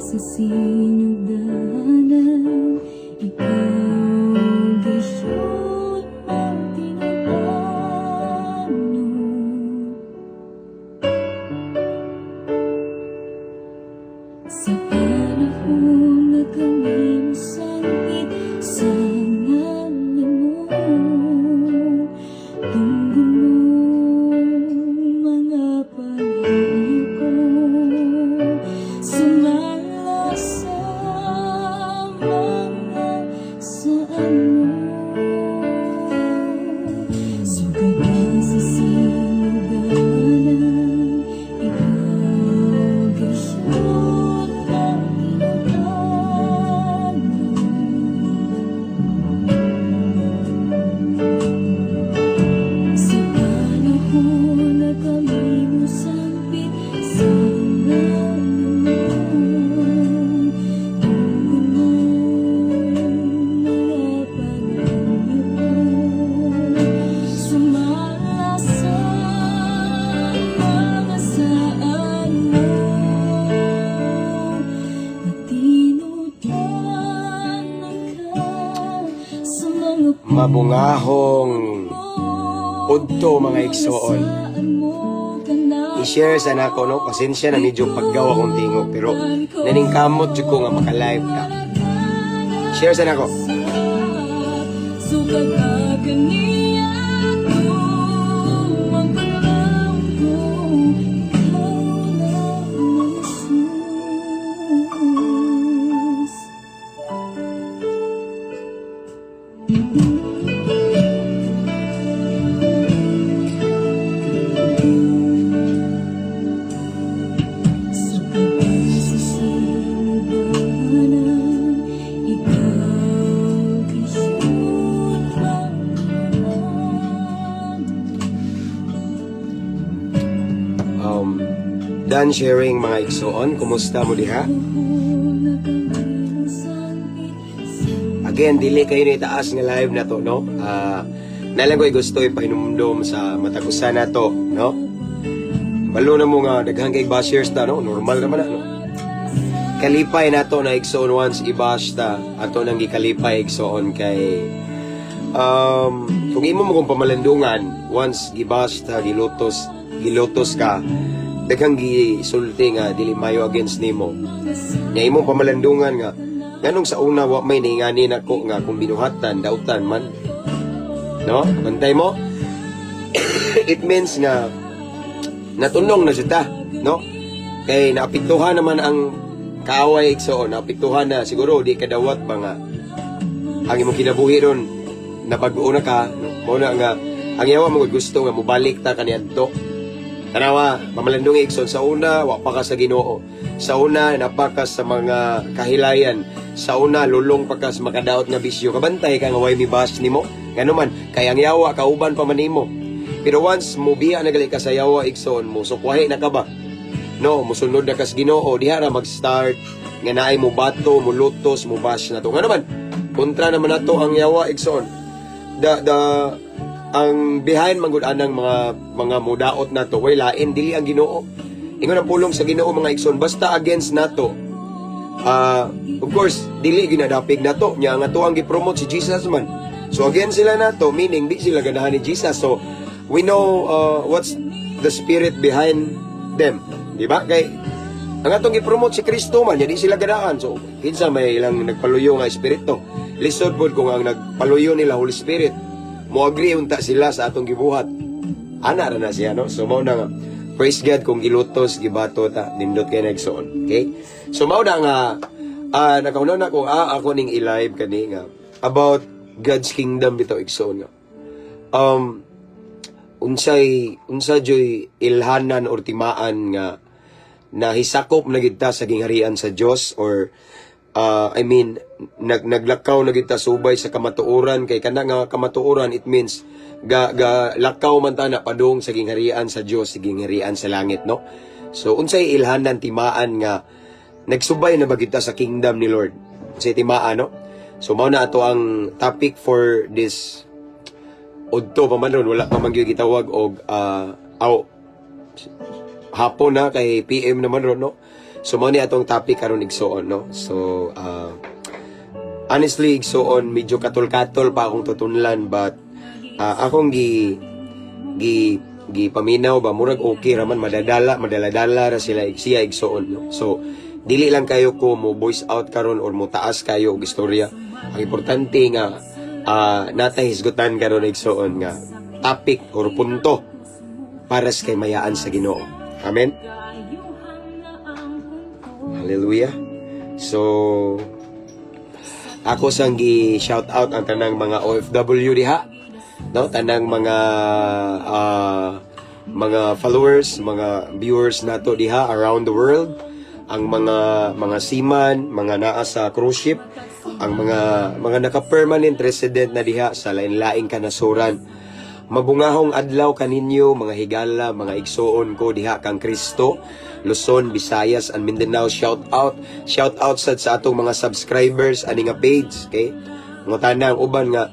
Sa sinugdanan, ikaw gayon ang tinatano. Sa panahon na kami masangkit sa ngalan mo, tunggo mo mga pangayo ko. Sumala sa mga saan mo. Sugad ka sa sinugdanan, ikaw gayon ang tinatano. Sa panahon na kami mosampit sa ngalan mo, tunggo mo mga pangayo ko. Sumala sa mga saan mo. Matinudanan ka sa mga Mabungahong udto, mga igsoon. I-share sa nako, no, pasensya na, medyo paggawa kong tingog, pero naningkamot jud ko nga maka-live ka. Share sa nako. Sugad ka kaniya ko ang panahon ko, ikaw lang, Jesus. Sugad ka sa sinugdanan, ikaw gayon ang tinatano. Done sharing, mga igsoon, kumusta mo diha? Panahon na kami masangkit sa Again, dili kayo ni taas nga live na to, no? Ah, nalang ko'y gusto ipahinumdom sa matag usa na to, no? Balo na mo nga daghan kay bashers ta, no? Normal naman na, no? Kalipay na to na, igsoon, once i-bash ta, ato nang gikalipay, igsoon, kay kung imo mo kung pamalandungan, once gibash ta, gilutos, gilutos ka, daghang gisulti nga dili mayo against nimo. Nya imong pamalandungan nga nganong sa una wa may niingani nako nga kung binuhatan dautan man, no? Bantay mo, it means nga natunong na siya, no? Kay naapektuhan naman ang kaaway, igsoon, naapektuhan na siguro di kadawat ba nga ang imong kinabuhi ron nabag-o na ka, no? Mao na nga ang yawa mo gusto nga mobalik ta kaniadto. Tanawa, pamalandong, igsoon, sa una wa pa ka sa Ginoo, sa una napa ka sa mga kahilayan, sa una lulong pa ka sa makadaot nga bisyo, kabantay ka nga way mi bash nimo? Ngano man kay ang yawa kauban pa man nimo. Pero once mo biya na gali ka sa yawa, igsoon, mo sukwahi na ka ba, no? Musunod na kas Ginoo, diha ra mag-start nga naay mo bato, mo lutos, mo bash na to. Ngano man kontra naman nato ang yawa, igsoon. The ang behind man gud anang mga mudaot nato way lain, dili ang Ginoo. Ingon ang pulong sa Ginoo, mga igsoon, basta against nato, of course dili ginadapig nato. Nya nga to ang gi-promote si Jesus man. So against sila nato, meaning di sila ganahan ni Jesus. So we know what's the spirit behind them, di ba? Kay ang atong gi-promote si Kristo man, nya di sila ganahan. So kinsa may ilang nagpaluyo nga espiritu? Lisod pod kung ang nagpaluyo nila Holy Spirit, mo agree unta sila sa atong gibuhat. Ana ra na siya, no? So mao na nga praise God kung gilutos, gibato ta, nindot kay nagsuon. Okay, so mao na nga nakauna na ko, ako ning i-live kani nga about God's kingdom bitaw, igsoon, nga unsay unsa joy ilhanan or timaan nga nahisakop na gid ta sa gingharian sa Dios, or I mean, naglakaw na gid ta subay sa kamatuoran, kay kana nga kamatuoran, it means ga ga lakaw man ta na padung sa gingharian sa Dios, sa gingharian sa langit, no? So unsay ilhanan, timaan nga nagsubay na ba gid ta sa kingdom ni Lord? Unsay timaan, no? So mao na ato ang topic for this udto pa man ron, wala pa man gyud gitawag og aw hapon na kay PM naman ron, no? So So mao ni atong topic karon, igsuon, no. So honestly, igsuon, medyo katol-katol pa akong tutunlan, but akong gi gi gi paminaw ba, murag okay raman, madadala madala-dala ra sila siya, igsuon, no. So dili lang kayo ko mo voice out karon or mo taas kayo og istorya. Ang importante nga natay hisgutan karon, igsuon, nga topic or punto para sa kaymayaan sa Ginoo. Amen. Hallelujah. So ako sang gi shout out ang tanang mga OFW diha, no, tanang mga followers, mga viewers nato diha around the world, ang mga seaman, mga naa sa cruise ship, ang mga naka-permanent resident na diha sa lain-laing kanasuran. Mabungahong adlaw kaninyo, mga higala, mga igsuon ko diha kang Kristo, Luzon, Visayas and Mindanao. Shout out, shout out sad sa atong mga subscribers ani nga page, okay? Mga tanang uban nga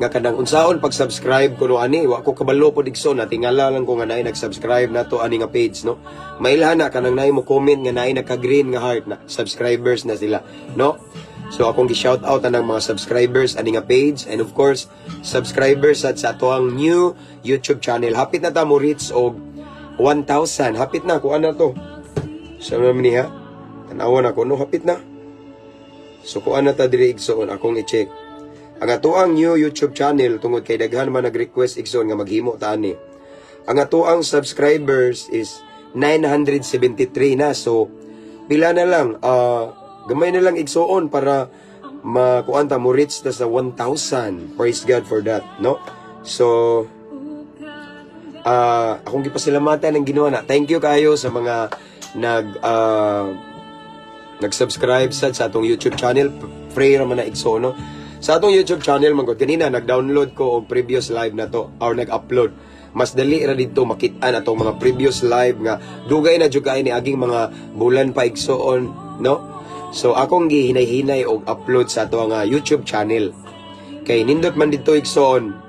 kanang unsaon pag-subscribe kuno ani, wa ko kabalo pod, igsoon. Natingala lang ko nga naay nag-subscribe nato ani nga page, no. Mailhan na kanang naay mo comment nga naay naka-green nga heart na subscribers na sila, no. So akong gi-shout out anang mga subscribers ani nga page and of course subscribers at sa atoang new YouTube channel. Hapit na ta mo reach og 1,000. Hapit na kuan na to. Sa naman niya. Tan-awon ako, no, hapit na. So kuan na ta diri, igsoon, akong i-check. Ang atoang new YouTube channel, tungod kay daghan man nag-request, igsoon, nga maghimo ta ani. Ang atoang subscribers is 973 na. So pila na lang, gamay na lang, igsuon, para makuan ta, mo reach ta sa 1,000. Praise God for that, no? So akong gipasalamatan ng Ginoo na. Thank you kayo sa mga nag-subscribe sa atong YouTube channel. Free ra man na, igsoon, no? Sa atong YouTube channel man gud, ganina nag-download ko og previous live na to or nag-upload. Mas dali ra dito makit-an atong mga previous live nga dugay na jud kay ni aging mga bulan pa, igsoon, no? So akong gihinay-hinay og upload sa ato nga YouTube channel. Kay nindot man dito, igsoon,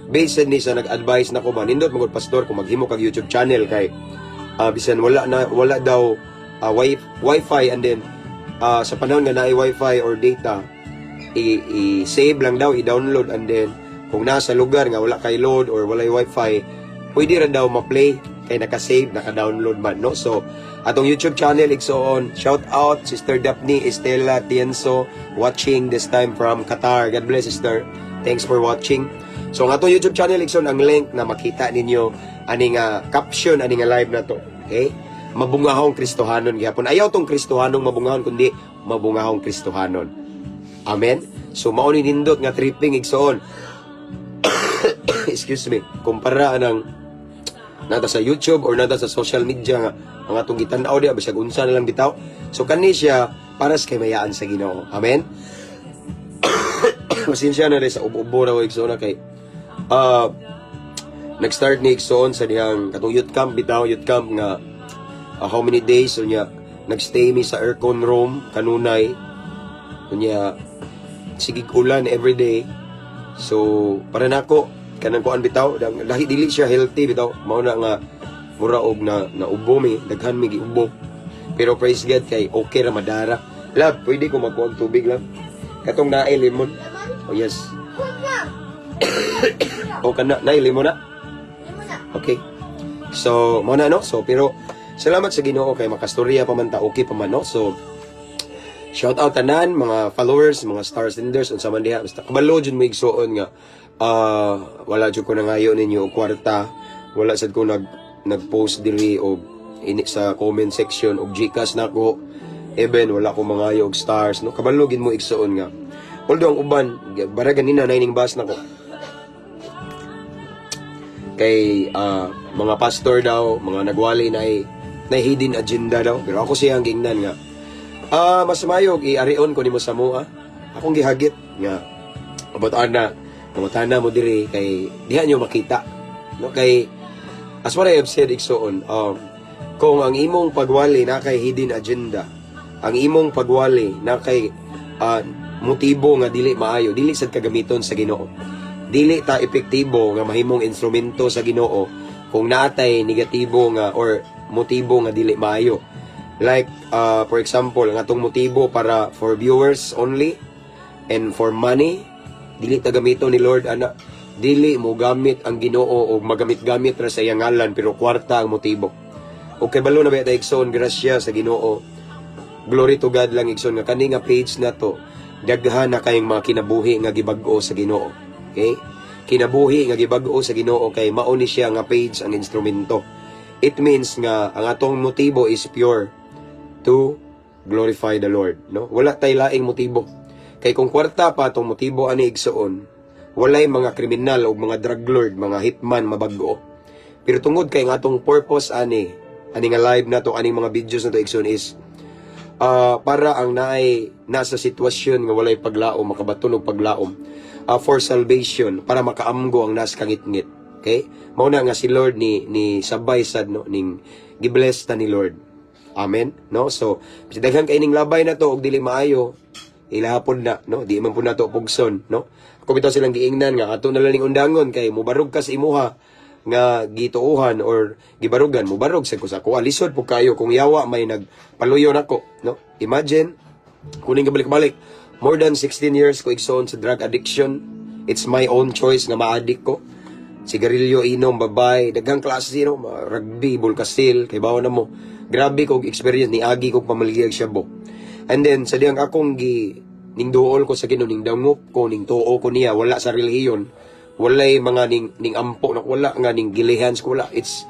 based ni sa nag-advise nako ba, nindot magud, pastor, kung maghimo kag YouTube channel kay bisan wala na wala daw wifi and then sa panahon nga naay wifi or data, i-save lang daw, i-download, and then kung nasa lugar nga wala kay load or walay wifi, pwede ra daw ma-play kay naka-save, naka-download man, no. So atong YouTube channel, igsoon, shout out Sister Daphne Estela Tienzo, watching this time from Qatar. God bless, sister. Thanks for watching. So ang atong YouTube channel, igsoon, ang link na makita ninyo ani nga caption ani nga live na to, okay? Mabungahong Kristohanon gihapon. Ayaw tong Kristohanong mabungahon, kundi mabungahong Kristohanon. Amen. So mao ni nindot nga tripping, igsoon. Excuse me. Kumpara anang nata sa YouTube or nata sa social media nga ang atong gitan-aw diha bisag unsa na lang bitaw. So kani siya para sa kaymayaan sa Ginoo. Amen. Pasensya na rin sa ubo-ubo ra ko, igsoon, na kay nag-start ni, igsoon, sa dihang katong youth camp bitaw, youth camp nga how many days. So nya nagstay mi sa aircon room kanunay. Unya sige ulan every day. So para nako kanang kuan bitaw, lahi dili siya healthy bitaw. Mao na nga mura og na naubo mi, daghan mi giubo. Pero praise God kay okay ra madara. Love, pwede ko magkuha og tubig lang? Katong naay lemon. Oh yes. O kana naay lemon na. Okay. So, mao na, no. So pero salamat sa Ginoo kay makastorya pa man ta, okay pa man, no. So shout out tanan mga followers, mga star senders, unsa man diha, basta kabalo jud mo, igsuon, nga wala jud ko nangayo ninyo og kwarta. Wala sad ko nag-post diri og ini sa comment section og GCash nako. Even wala ko mangayo og stars, no. Kabalo gid mo, igsuon, nga although ang uban bara ganina na ining bus nako kay mga pastor daw, mga nagwali na hidden agenda daw. Pero ako siyang gingnan nga mas mayog iarion ko nimo sa mua. Akong gihagit nga about ana mangutana mo diri kay diha nyo makita, no. Kay as what I have said, igsoon, kung ang imong pagwali na kay hidden agenda, ang imong pagwali na kay motibo nga dili maayo, dili sad kagamiton sa Ginoo. Dili ta epektibo nga mahimong instrumento sa Ginoo kung naatay negatibo nga or motibo nga dili maayo. Like, for example, ang atong motibo para for viewers only and for money, dili ta gamito ni Lord ana. Dili mo gamit ang Ginoo og magamit-gamit ra sa iyang ngalan pero kwarta ang motibo. Okay, balo na ba ta, igsoon, grasya sa Ginoo. Glory to God lang, igsoon, nga kani nga page na to, daghan na kayong mga kinabuhi nga gibag-o sa Ginoo. Okay? Kinabuhi nga gibag-o sa Ginoo kay mao ni siya nga page ang instrumento. It means nga ang atong motibo is pure to glorify the Lord, no? Wala tay laing motibo. Kay kung kwarta pa atong motibo ani, igsoon, walay mga kriminal o mga drug lord, mga hitman mabag-o. Pero tungod kay ang atong purpose ani, ani nga live na to, aning mga videos na to, igsoon, is para ang naay nasa sitwasyon nga walay paglaom makabaton og paglaom for salvation, para makaamgo ang nas kangitngit. Okay, mao na nga si Lord ni sabay sad, no, ning gibless ta ni Lord. Amen, no? So bisag daghan kay ning labay na to og dili maayo, ilahapon na, no? Di man pud nato pugson, no? Ako bitaw silang giingnan nga ato na lang ning undangon kay mubarog ka sa imuha nga gituohan or gibarugan, mubarog sa ko sa kuha. Lisod po kayo kung yawa may nagpaluyo nako, no? Imagine kuning balik-balik, more than 16 years ko, igsoon, sa drug addiction. It's my own choice nga ma-addict ko. Sigarilyo, inom, babay, daghang klase, no, mga rugby, bulkasil, kay bawo na mo. Grabe kog experience ni agi kog pamaligya shabu. And then sa diyang akong gi ning duol ko sa Ginoo, ning dangop ko, ning tuo ko niya, wala sa relihiyon, walay mga ning ampo na, wala nga ning gilihans ko, wala. It's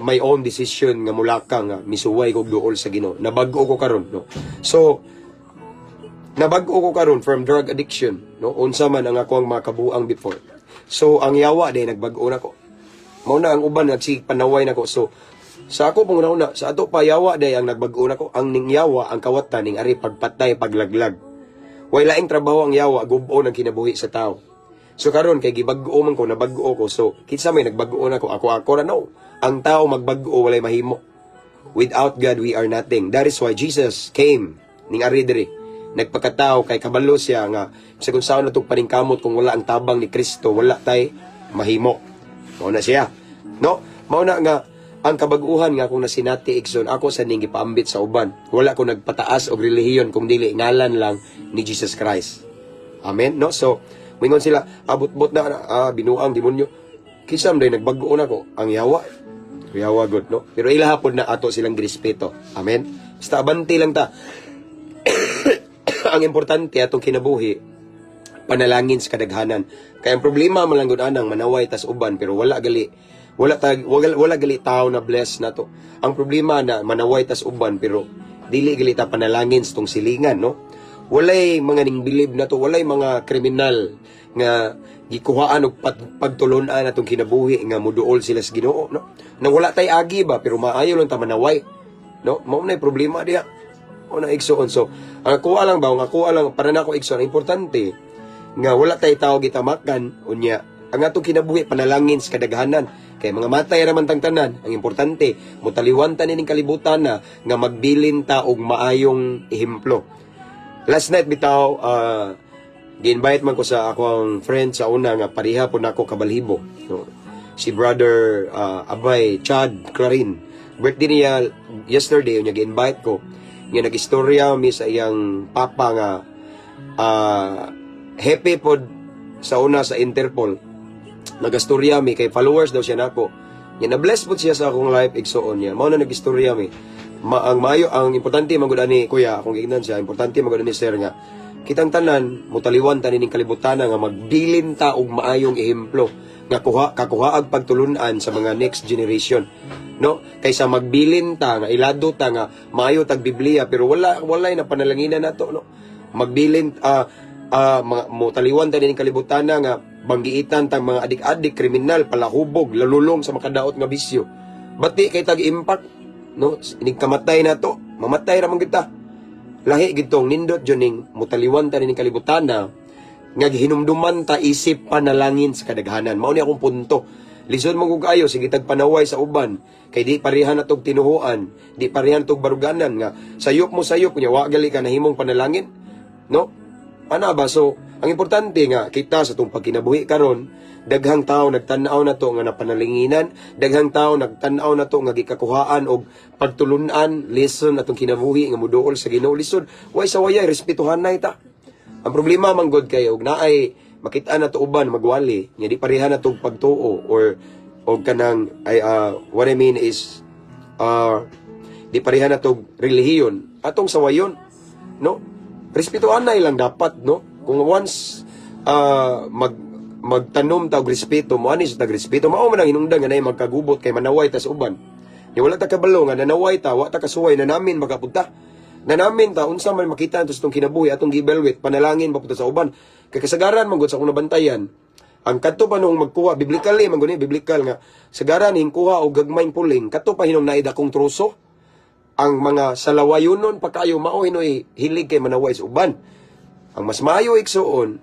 my own decision nga mulaka nga misuway kog duol sa Ginoo. Nabag-o ko karon, no? So nabag-o ko karon from drug addiction, no? Unsa man ang ako ang mga kabuang before. So ang yawa day nagbag-o nako. Mao na ang uban nagsige panaway nako. So sa ako pong una, sa ato pa, yawa day ang nagbag-o nako. Ang ning yawa ang kawatan ning ari pagpatay, paglaglag. Way laing trabaho ang yawa, gubo ng kinabuhi sa tao. So karon kay gibag-o man ko, nabag-o ko. So kinsa may nagbag-o nako? Ako ako ra, no. Ang tao magbag-o, walay mahimo. Without God, we are nothing. That is why Jesus came ning ari diri. Nagpakatao kay kabalo siya nga sa kung saan natong paningkamot, kung wala ang tabang ni Kristo, wala tay mahimo. Mao na siya. No? Mao na nga ang kabaguhan nga akong nasinati, igsoon, ako sa ning gipaambit sa uban. Wala ko nagpataas og relihiyon kung dili ngalan lang ni Jesus Christ. Amen, no? So, mingon sila, abot-bot na, binuang demonyo. Kinsa man day nagbag-o nako? Ang yawa. Yawa good, no? Pero ilahapon na ato silang girespeto. Amen. Basta abante lang ta. Ang importante, atong kinabuhi panalangin sa kadaghanan. Kaya ang problema man lang gud anang manaway tas uban pero wala gali tao na bless na to. Ang problema na manaway tas uban pero dili gali ta panalangin sa tong silingan, no? Walay mga ning bilib na to, walay mga kriminal nga gikuhaan og pagtulon-an atong kinabuhi nga muduol sila sa Ginoo, no? Nang wala tay agi ba, pero maayo lang ta manaway, no? Mao na problema diha. O na, igsoon. So, ang ako lang ba, ang ako lang para nako, igsoon, ang importante nga wala tay tao gitamakan. Unya ang atong kinabuhi panalangin sa kadaghanan kay mga matay ra man tang tanan. Ang importante, mutaliwan ta nining kalibutan na nga magbilin ta og maayong ehemplo. Last night bitaw, gi-invite man ko sa akong friend sa una nga pareha po nako kabalhibo, no? Si brother Abay Chad Clarin, birthday niya yesterday. Unya gi-invite ko nga nag-istorya mi sa iyang papa nga happy pod sa una sa Interpol. Nagastorya mi kay followers daw siya nako. Nya na-bless pod siya sa akong life, igsoon niya. Mao na nagistorya mi. Ang maayo, ang importante man gud ani, kuya, akong giingnan siya, importante man gud ani, sir, nga kitang tanan mutaliwan ta nining kalibutan nga magbilin ta og maayong ehemplo nga kuha kakuhaag pagtulun-an sa mga next generation, no? Kaysa magbilin ta nga ilado ta nga maayo tag Biblia pero walay na panalanginan nato, no? Magbilin mga motaliwan ta nining kalibutan nga banggiitan tang mga adik-adik, kriminal, palahubog, lalulong sa makadaot nga bisyo. Bati kay tag impact, no? Inig kamatay na to, mamatay ra man kita. Lahi gitong nindot jud ning mutaliwan ta nining kalibutan na nga gihinumduman ta isip panalangin sa kadaghanan. Mao ni akong punto. Lisod mo kung kaayo, sige tag panaway sa uban kay di parehan na tog tinuhuan, di parehan tog baruganan nga sayop mo sayop, kunya wa gali ka nahimong panalangin, no? Ana ba? So, ang importante nga kita sa atong pagkinabuhi karon, daghang tao nagtan-aw na to nga napanalinginan, daghang tao nagtan-aw na to nga gikakuhaan og pagtulunan, lesson atong kinabuhi nga muduol sa Ginoo lisod. Way sa wayay respetuhan na ita. Ang problema man gud kay og naay makita na to uban magwali nga di pareha na tog pagtuo or og kanang ay what I mean is di pareha na tog relihiyon atong sawayon, no? Respetuhan na ilang dapat, no? Kung once mag magtanom ta og respeto mo ani sa tag respeto, mao man ang hinungdan nga nay magkagubot kay manaway ta sa uban. Ni wala ta kabalo nga nanaway ta, wa ta kasuway na namin makapunta na namin ta unsa man makita nato sa atong kinabuhi, atong gi-evaluate, panalangin pa sa uban, kay kasagaran man gud sa akong nabantayan, ang kadto pa noong magkuha, biblically man gud ni, biblical nga sagaran hingkuha og gagmayng puling, kadto pa hinong naay dakong troso. Ang mga salawayonon pa kayo, mao hinoy hilig kay manaway sa uban. Ang mas maayo, igsuon,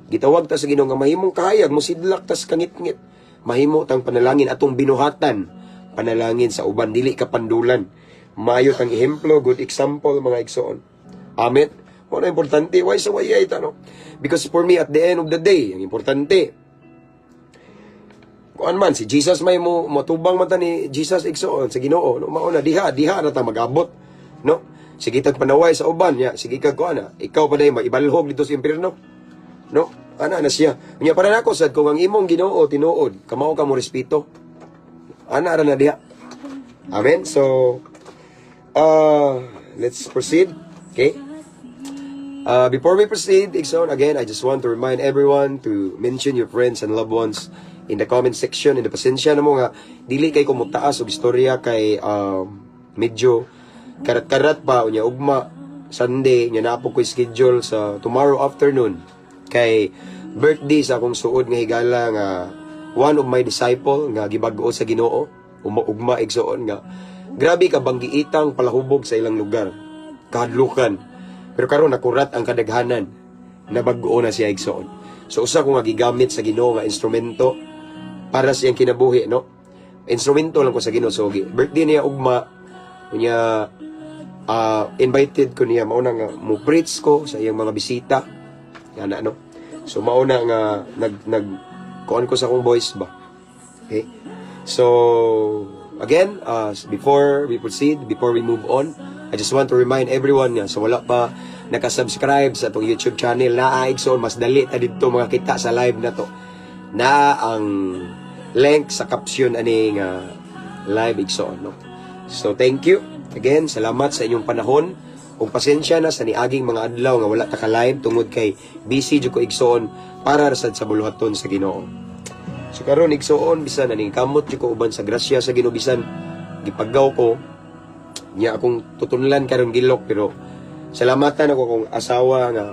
gitawag ta sa Ginoo nga mahimong kahayag, mosidlak tas kangitngit, mahimo tang panalangin atong binuhatan, panalangin sa uban, dili ka pandulan. Maayo tang ehemplo, good example, mga igsuon. Amen. Mao na importante, why sa wayay ta, no? Because for me, at the end of the day, ang importante kuan man si Jesus, may mo motubang man ta ni Jesus, igsuon, sa Ginoo, no? Mao na diha diha na ta magabot, no? Sige tag panaway sa uban nya, sige kag kuan na, ikaw pa day maibalhog dito sa impierno, no? Ana na siya. Nya para nako sad, kung ang imong Ginoo tinuod, kamao ka mo respeto, ana ra na diha. Amen. So let's proceed, okay? Before we proceed, igsoon, again, I just want to remind everyone to mention your friends and loved ones in the comment section. In the pasensya na mo nga, dili kay ko mutaas og istorya kay medyo karat-karat pa, unya ugma, Sunday, nya naa po ko schedule sa tomorrow afternoon kay birthday sa akong suod nga higala nga one of my disciple nga gibag-o sa Ginoo, ugma, igsoon, nga grabe ka banggiitang palahubog sa ilang lugar, kahadlukan, pero karon nakurat ang kadaghanan, nabag-o na siya, igsoon. So usa ko nga gigamit sa Ginoo nga instrumento para sa iyang kinabuhi, no? Instrumento lang ko sa Ginoo. So birthday niya ugma, unya invited ko niya, mao na nga mo preach ko sa iyang mga bisita. Ana, no. So mao na nga nag nag kuan ko sa akong voice ba. Okay? So again, before we proceed, before we move on, I just want to remind everyone nga sa wala pa nakasubscribe sa atong YouTube channel na, igsoon, mas dali ta didto mga kita sa live na to. Na ang link sa caption ani nga live, igsoon, no. So thank you. Again, salamat sa inyong panahon ug pasensya na sa niaging mga adlaw nga wala ta ka live tungod kay busy jud ko, igsoon, para ra sad sa buluhaton sa Ginoo. So karon, igsuon, bisan naningkamot jud ko uban sa grasya sa Ginoo, bisan gipagaw ko niya akong tutunlan karon gilok, pero salamatan ako kong asawa nga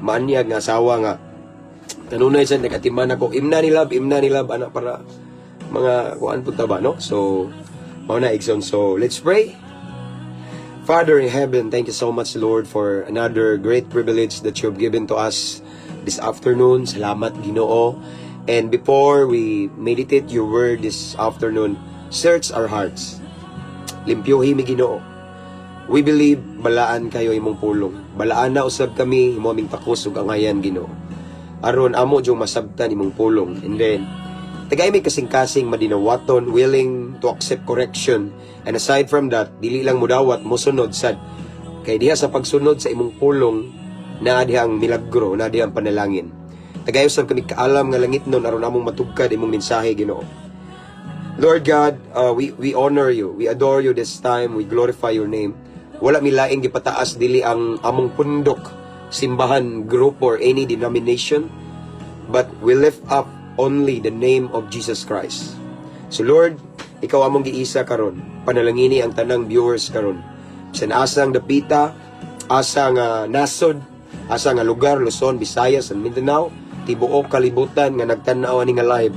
maanyag nga asawa nga kanunay sa nagatiman ako, "Imna ni love, imna ni love," ana, para mga kuan pud ta ba, no? So mao na, igsoon. So let's pray. Father in heaven, thank you so much, Lord, for another great privilege that you have given to us this afternoon. Salamat, Ginoo. And before we meditate your word this afternoon, search our hearts. Limpyohi mi, Ginoo. We believe balaan kayo imong pulong. Balaan na usab kami, imo aming takos ug angayan, Ginoo. Aron amo jung masabtan imong pulong. And then tagay may kasing-kasing madinawaton, willing to accept correction. And aside from that, dili lang mudawat, mosunod sad. Kay diha sa pagsunod sa imong pulong, naa diha ang milagro, naa diha ang panalangin. Tagay usab kami kaalam nga langit nun aron among matugkad imong mensahe, Ginoo. Lord God, we honor you. We adore you this time. We glorify your name. Wala mi laing gipataas dili ang among pundok, simbahan, group, or any denomination. But we lift up only the name of Jesus Christ. So Lord, ikaw among giisa karon. Panalangini ang tanang viewers karon. Bisan asang dapita, asa nga nasod, asa nga lugar, Luzon, Visayas, and Mindanao, tibuok kalibutan nga nagtan-aw ani nga live.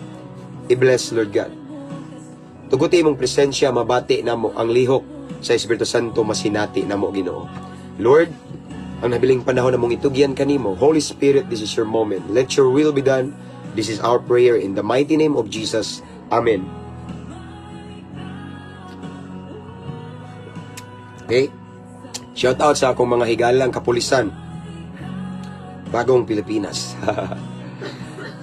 I-bless, Lord God. Tuguti imong presensya mabati namo ang lihok sa Espiritu Santo, masinati namo, Ginoo. Lord, ang nabiling panahon namong itugyan kanimo. Holy Spirit, this is your moment. Let your will be done. This is our prayer in the mighty name of Jesus. Amen. Okay? Shout out sa akong mga higalang kapulisan. Bagong Pilipinas.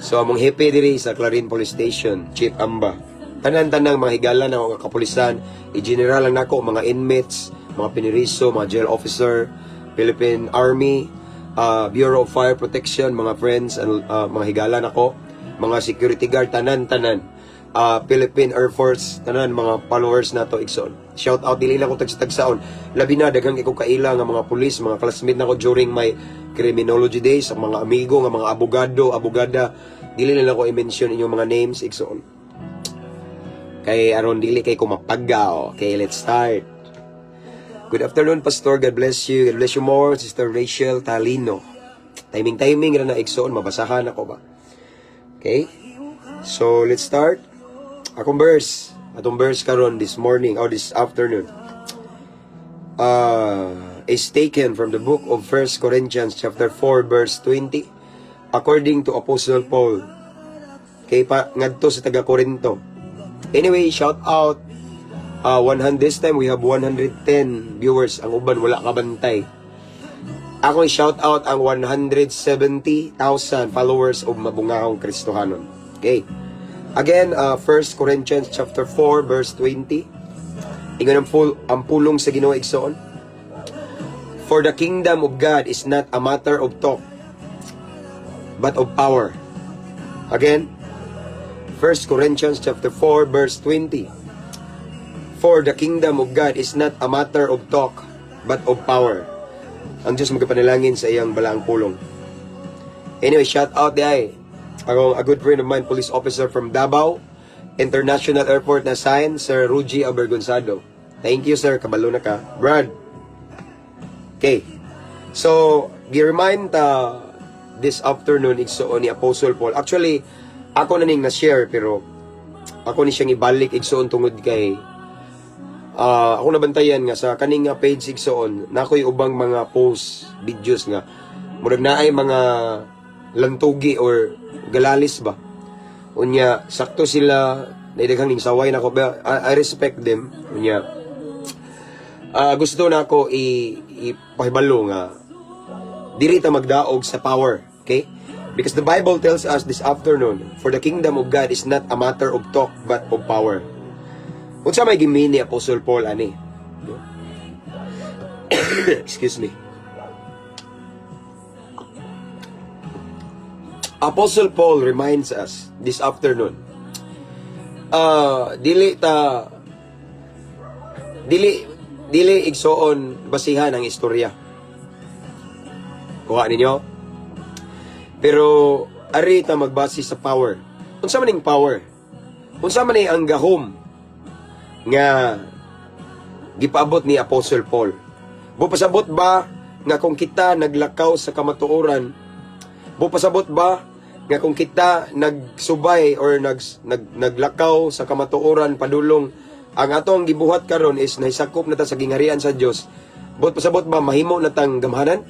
So among hepe diri sa Clarin Police Station, Chief Amba. Tanan-tanang mga higala na mga kapulisan, i-general lang nako mga inmates, mga piniriso, mga jail officer, Philippine Army, Bureau of Fire Protection, mga friends, and mga higala nako, mga security guard, tanan-tanan. Philippine Air Force, tanan mga followers nato, igsoon. Shout out, dili lang ko tagsa-tagsaon. Labi na daghang ko kaila nga mga pulis, mga classmate nako during my criminology days, ang mga amigo nga mga abogado, abogada, dili na lang ko i-mention inyong mga names, igsoon. Kay aron dili kay ko mapagaw. Okay, let's start. Good afternoon, Pastor. God bless you. God bless you more, Sister Rachel Talino. Timing timing ra na, igsoon, mabasahan ako ba. Okay? So, let's start. Akong verse. Atong verse karon this morning or this afternoon is taken from the book of 1 Corinthians chapter 4 verse 20, according to Apostle Paul. Kay pa ngadto sa taga Corinto. Anyway, shout out, 100, this time we have 110 viewers, ang uban wala kabantay. Ako, shout out ang 170,000 followers of Mabungahong Kristohanon. Okay. Again, 1 Corinthians chapter 4 verse 20. Ingon ang pulong sa Ginoo, igsoon. "For the kingdom of God is not a matter of talk, but of power." Again, 1 Corinthians chapter 4 verse 20. "For the kingdom of God is not a matter of talk, but of power." Ang Diyos magapanalangin sa iyang balaang pulong. Anyway, shout out diay. Ako, a good friend of mine, police officer from Davao International Airport na sign, Sir Ruji Abergonzado. Thank you, sir. Kabalo na ka. Brad. Okay. So, gi-remind ta this afternoon, igsoon, ni Apostle Paul. Actually, ako na ning na-share pero ako ni siyang ibalik, igsoon, tungod kay ako nabantayan nga sa kaning nga page, igsoon, nakoy ubang mga post videos nga murag naay mga lantugi or galalis ba. Unya sakto sila naidaghang ning saway nako ba, I respect them. Unya gusto na ako ipahibalo nga diri ta magdaog sa power, okay? Because the Bible tells us this afternoon, "For the kingdom of God is not a matter of talk, but of power." Unsa may gi-mean ni Apostle Paul ani? No? Excuse me. Apostle Paul reminds us this afternoon. Dili ta dili dili, igsoon, basihan ang istorya. Kuha ninyo? Pero ari ta magbase sa power. Unsa man ning power? Unsa man ni ang gahom nga gipaabot ni Apostle Paul? Bupasabot ba nga kung kita naglakaw sa kamatuoran, bupasabot ba nga kung kita nagsubay or naglakaw sa kamatuoran padulong ang atong gibuhat karon is nahisakop na ta sa gingharian sa Dios, but pasabot ba mahimo na tang gamhanan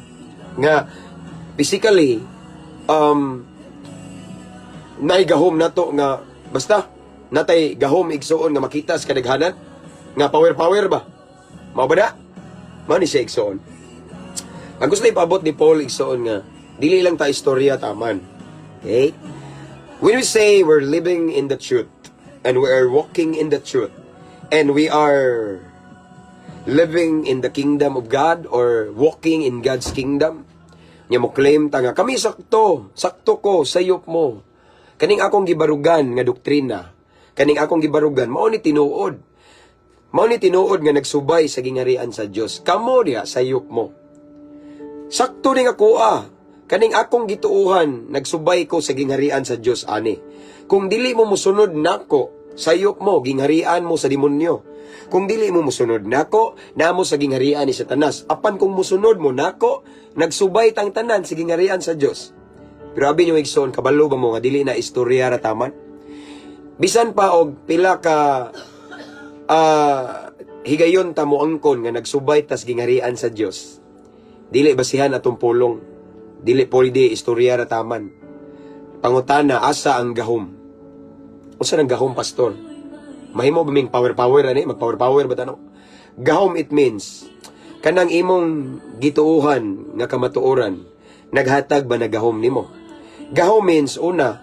nga physically naigahom nato nga basta natay gahom, igsoon, nga makita sa kadaghanan nga power power ba? Mao ba na? Mao ni siya, igsoon, ang gusto ipaabot ni Paul, igsoon, nga dili lang ta istorya taman. Okay, when we say we're living in the truth and we are walking in the truth and we are living in the kingdom of God or walking in God's kingdom, nya mo claim ta nga kami sakto, sakto ko, sayop mo. Kaning akong gibarugan nga doktrina, kaning akong gibarugan, mao ni tinuod. Mao ni tinuod nga nagsubay sa gingharian sa Dios. Kamo diha, sayop mo. Sakto ning ako ah. Kaning akong gituuhan, nagsubay ko sa gingharian sa Dios ani. Kung dili mo musunod nako, sayop mo, gingharian mo sa demonyo. Kung dili mo musunod nako, namo sa gingharian ni Satanas. Apan kung musunod mo nako, nagsubay tang tanan sa gingharian sa Dios. Pero abi nyo, igsoon, kabalo ba mo nga dili na istorya ra taman? Bisan pa og pila ka higayon ta mo angkon nga nagsubay tas gingharian sa Dios. Dili basihan atong pulong. Dili pwede istorya ra taman. Pangutana, asa ang gahom? Unsa nang gahom, pastor? Mahimo ba ming power power ani? Mag power power ba tano? Gahom, it means kanang imong gituohan nga kamatuoran. Naghatag ba na gahom nimo? Gahom means una,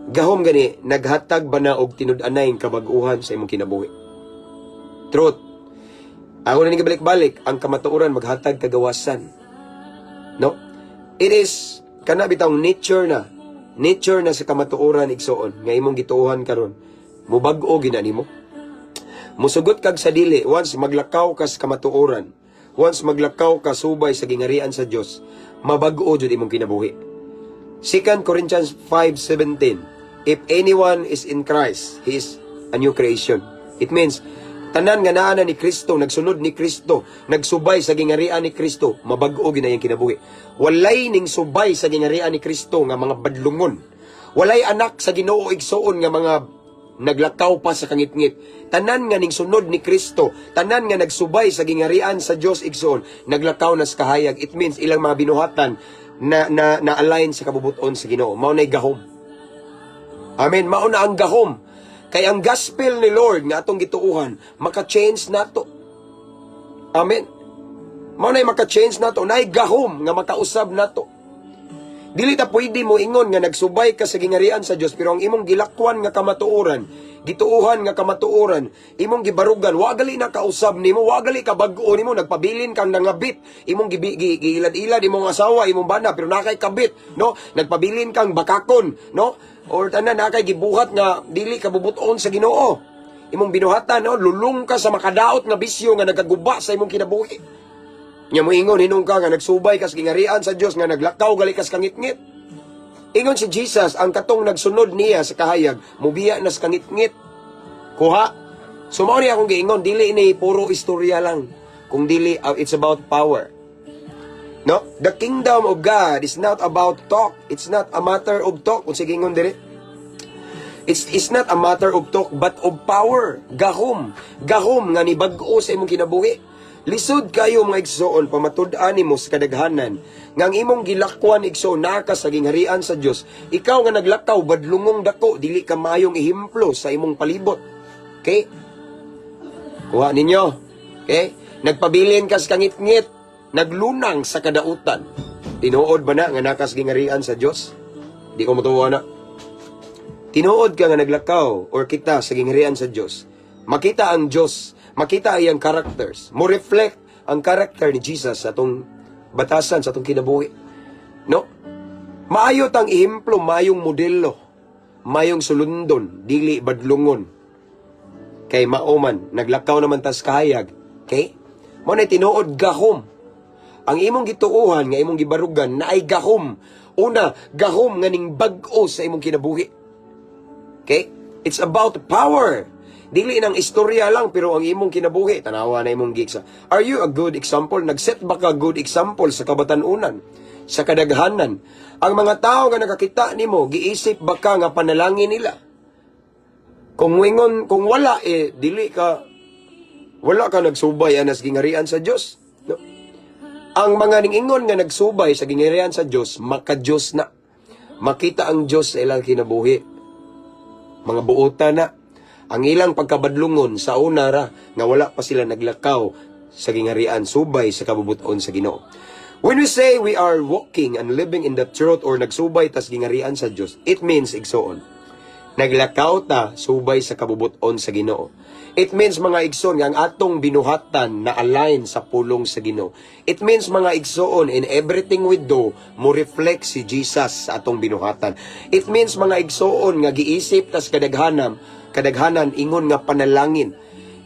gahom gani naghatag ba na og tinud-anay kabag-uhan sa imong kinabuhi? Truth. Ako na balik-balik, ang kamatuoran maghatag kagawasan. No? It is kana bitawng nature na. Nature na sa kamatuoran, igsoon, nga imong gituohan karon. Mubag-o gina nimo. Musugot kag sa dili once maglakaw ka sa kamatuoran. Once maglakaw ka subay sa gingarian sa Dios, mabag-o jud imong kinabuhi. 2 Corinthians 5:17. If anyone is in Christ, he is a new creation. It means tanan nga naa na ni Kristo, nagsunod ni Kristo, nagsubay sa gingarian ni Kristo, mabag-o ginayang kinabuhi. Walay ning subay sa gingarian ni Kristo nga mga badlungon. Walay anak sa Ginoo, igsuon, nga mga naglakaw pa sa kangitngit. Tanan nga ning sunod ni Kristo, tanan nga nagsubay sa gingarian sa Dios, igsoon, naglakaw na sa kahayag. It means ilang mga binuhatan na na na align sa kabubuton sa Ginoo. Mao nay gahom. Amen. Mao na ang gahom. Kay ang gospel ni Lord nga atong gituuhan, maka-change nato. Amen. Mao nay maka-change nato, nay gahom nga makausab nato. Dili ta pwede mo ingon nga nagsubay ka sa gingarian sa Dios pero ang imong gilakwan nga kamatuoran, gituohan nga kamatuoran, imong gibarugan, wa gali na kausab nimo, wa gali ka bag-o nimo, nagpabilin kang nangabit, imong giilad-ilad imong asawa, imong bana pero nakay kabit, no? Nagpabilin kang bakakon, no? Or tanan nakay gibuhat nga dili ka bubuton sa Ginoo. Imong binuhatan, no? Lulong ka sa makadaot nga bisyo nga nagaguba sa imong kinabuhi. Nya moingon hinuon ka nga nagsubay ka sa gingarian sa Dios nga naglakaw gali ka sa kangitngit. Ingon si Jesus, ang katong nagsunod niya sa kahayag, mubiya na sa kangitngit. Kuha. So mao ni akong giingon, dili ni puro istorya lang. Kung dili, it's about power. No? The kingdom of God is not about talk. It's not a matter of talk. Kung sige ingon diri. It's not a matter of talk but of power. Gahom. Gahom nga nibag-o sa imong kinabuhi. Lisod kayo, mga igsoon, pamatud-an nimo sa kadaghanan nga ang imong gilakwan, igsoon, naa ka sa gingharian sa Dios. Ikaw nga naglakaw badlungong dako, dili ka mayong ehemplo sa imong palibot. Okay? Kuha ninyo. Okay? Nagpabilin ka sa kangitngit, naglunang sa kadautan. Tinuod ba na nga naa ka sa gingharian sa Dios? Di ko motuo na. Tinuod ka nga naglakaw or kita sa gingharian sa Dios. Makita ang Dios, makita iyang characters. Mo reflect ang character ni Jesus sa atong batasan, sa atong kinabuhi. No? Maayo tang ehemplo, maayong modelo, maayong sulundon, dili badlungon. Kay mao man, naglakaw naman tas kahayag. Okay? Mao na tinuod gahom. Ang imong gituohan nga imong gibarugan na ay gahom. Una, gahom nga ning bag-o sa imong kinabuhi. Okay? It's about power. Dili nang istorya lang pero ang imong kinabuhi, tanawa na imong giksa. Are you a good example? Nag-set ba ka good example sa kabatanunan? Sa kadaghanan? Ang mga tao nga nakakita nimo, giisip ba ka nga panalangin nila? Kung wingon, kung wala eh dili ka, wala ka nagsubay anas gingarian sa Dios. No? Ang mga ningingon nga nagsubay sa gingarian sa Dios, maka-Dios na. Makita ang Dios sa ilang kinabuhi. Mga buota na. Ang ilang pagkabadlungon sa una ra nga wala pa sila naglakaw sa gingarian subay sa kabubuton sa Ginoo. When we say we are walking and living in the truth or nagsubay tas gingarian sa Dios, it means, igsoon, naglakaw ta subay sa kabubuton sa Ginoo. It means, mga igsoon, nga ang atong binuhatan na align sa pulong sa Ginoo. It means, mga igsoon, in everything we do, mo reflect si Jesus sa atong binuhatan. It means, mga igsoon, nga giisip tas kadaghanan ingon nga panalangin.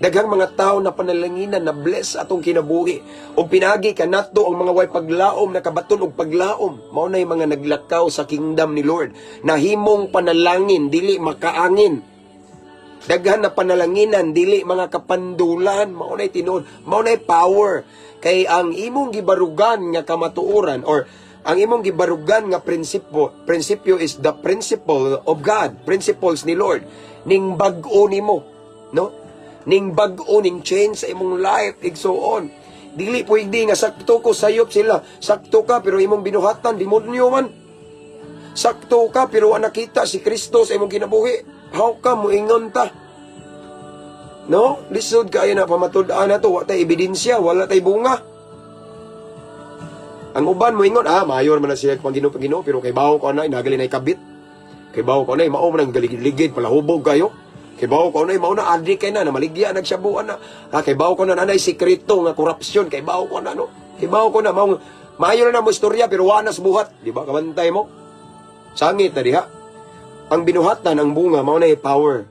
Daghang mga tao na panalanginan na bless atong kinabuhi. Og pinagi kanato ang mga way paglaom nakabaton og paglaom. Mao nay mga naglakaw sa kingdom ni Lord. Nahimong panalangin dili makaangin. Daghan na panalanginan dili mga kapandulan, mao nay tinuod, mao nay power. Kay ang imong gibarugan nga kamatuoran or ang imong gibarugan nga prinsipyo is the principle of God, principles ni Lord. Ning bag-o nimo, no? Ning bag-o ning change sa imong life, igsoon. Dili pwede nga sakto ko, sayop sila. Sakto ka pero imong binuhatan demonyo man. Sakto ka pero wa nakita si Kristo sa imong kinabuhi. How come moingon ta? No? Lisod kayo na pamatud-an na to, wa tay ebidensya, wala tay bunga. Ang uban mo ingon, ah, mayor man na siya pang Ginoo, pang Ginoo, pero kay bawo ko na nagali na ikabit. Kay bawo ko na mao man ang galigid-ligid palahubog kayo. Kay bawo ko na mao na adik kay na namaligya nagsabuan na. Ha, kay bawo ko na nanay sekreto nga korupsyon, kay bawo ko na, no. Kay bawo ko na mao maayo na na mo istorya pero wa na sa buhat, di ba? Kabantay mo. Sangit na diha. Ang binuhatan ang bunga mao na power.